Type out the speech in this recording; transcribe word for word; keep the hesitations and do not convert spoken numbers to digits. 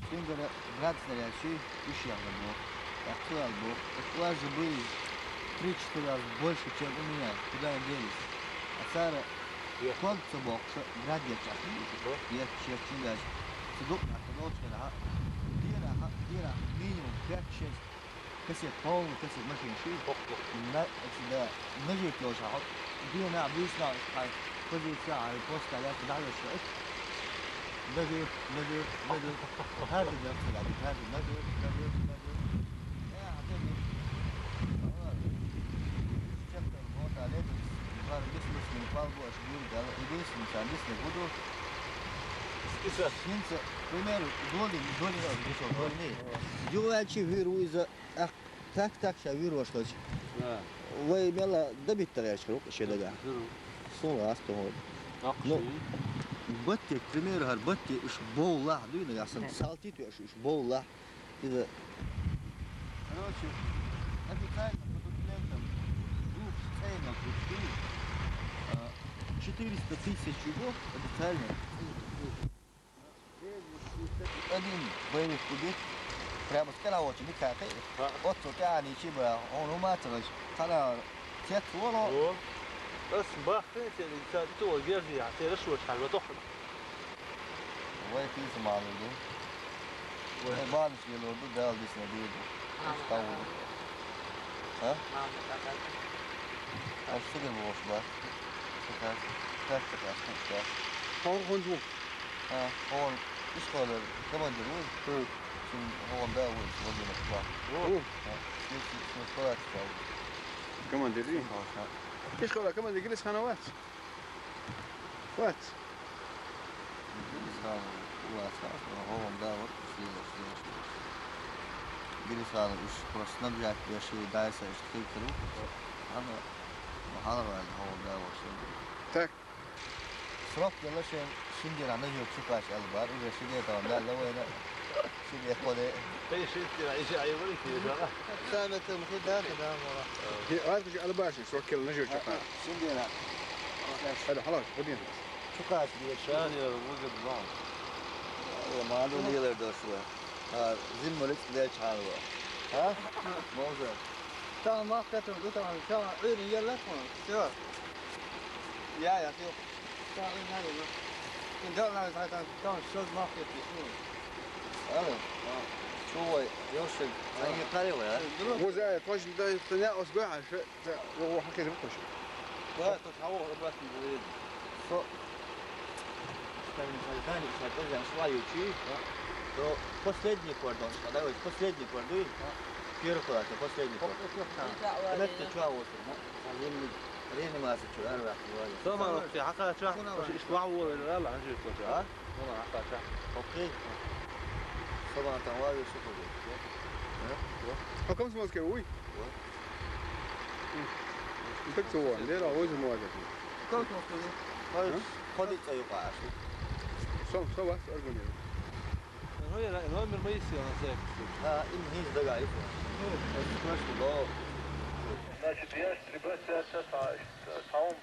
Цундела градус наряд ши, уж яхна бу. Так цу ал бу. Так у вас же были три-четыре раз больше, чем у меня. Куда они делись? А Сара Е. Ког цу бокша, град я чахи. Бу? Я чех чингаш. Цу дук на, цу долчка на. Дира, ха, дира, минимум пять-шесть. Кассет полный, кассет машин ши. Бу, бу. На, сюда, нажив тоже, ха. Дира, обычно, ха, позиция, а, просто я туда же ши. Нажив, нажив, нажив. Каждый день сюда, каждый, нажив, нажив, нажив. Э, а ты не. Честно, вот, а лето, бар, бессмысленно, пал больше, Юрий, да, единственный, сам, если буду. Список. Синца, к примеру, доли, доли, доли, доли. Ювачи вируиза, ах, так, так, ша виру, что ли? Да. Вай мела добить таряч круг, еще дага. Зуру. Сула, астон. Ах, Ну, ши. Батте, к примеру, гар батте, уж боу лах, дуй, нага, сан, салти, ты, уж, уж боу лах. Из-за Короче, официально по документам двух ценов, а, четыреста тысяч югов официально. Один боевик убит. Прямо с караочи, не как. А. Вот тут я ничего, а он уматывает. Хана цвет вон. О. Ас бахты, цвет, цвет, то, герзи, а, цвет, шо, шо, шо, Вай физ малуду. Вай. Э, баныш гелорду, дал дисне дийду. Ставу. А? Аш сыгыр болуш бар. Сыкар. Сыкар, сыкар, сыкар. Хор хонжу. А, хор. Иш холер. Командир вай. Хы. Син хор да вай, вай, вай. О. А, син, син, син, син, Командир, ви? Син, хор, ха. Иш холер, командир, гилис хана вац. Хватит. Стал у вас, а, говом, да, вот, слева, слева. Гирисхан уж просто снабжать, я шил дальше, что ты круг. Ладно, махала, говом, да, вот, всё. Так. Срок для лошадь шиндера на жёг чукач, албар, уже шиде там, да, ловена. Шиде ходе. Ты шиде, а ещё, а его не видела. Сами там, да, да, да, мала. Ки, а ты же албашный, срок кел на жёг чукач. Шиндера. Hadi, halas, hadi. Чукач, дирек. Шаня, выгод вам. О, ману лилер дошла. А, зиммалик для чарва. А? Можно. Там мах кату, ду там, там, ир, я лакон. Всё. Я, я, всё. Там, ир, надо, ну. Там, там, там, там, что мах кату, ну. Ало. Чувай, ёшик. Они каревы, а? Друг. Воза, точно, да, я осгой, а что? Ва, ва, хакер бу коши. Да, то чаво обратно говорит. Со. Ставим создание, создание свою чи. То последний кордон, да, вот последний кордон. Первый класс, последний кордон. Она что, чего вот? Реанимация, что, да, да, говорит. Сама вообще, хакача, что, что, что, а? Вона, а так, а. Окей. Сама там лавишь, что ли? А? Вот. А кому смотришь, уй? Вот. Ну, так чего? Лера, ой, за молодец. Как он сказал? А? Ходит, а, юкаш. Сам, сам вас организует. Ну, я, номер моей силы на всякий случай. А, им не сдавай. Ну, это просто, да. Значит, я, ребят, сейчас, а, самым